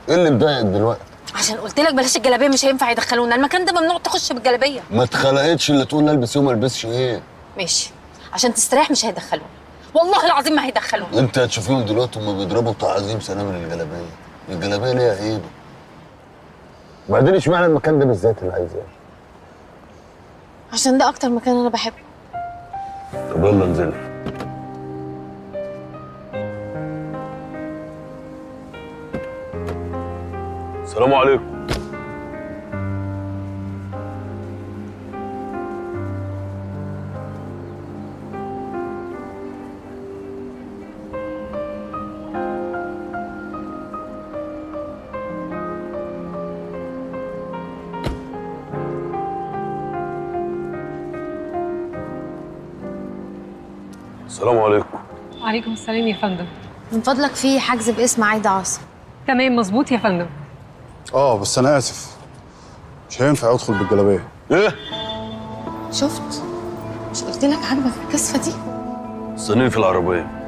ايه اللي مضايقك دلوقتي؟ عشان قلت لك بلاش الجلابية، مش هينفع يدخلونا المكان ده، ممنوع تخش بالجلابيه. ما اتخلقتش اللي تقول البس ايه وما البسش ايه. ماشي، عشان تستريح مش هيدخلونا، والله العظيم ما هيدخلونا. انت هتشوفيهم دلوقتي هما بيضربوا تعظيم سلام للجلابيه، الجلابية ليها عيب. وبعدين اشمعنى المكان ده بالذات اللي عايزاه؟ عشان ده اكتر مكان انا بحبه. طب يلا انزلي. السلام عليكم. السلام عليكم. وعليكم السلام يا فندم. من فضلك في حجز باسم عايدة عاصم. تمام مظبوط يا فندم. بس انا اسف، مش هينفع ادخل بالجلابيه. ايه؟ شفت؟ مش قلت لك عاجبك الكسفه دي؟ استنيني في العربية.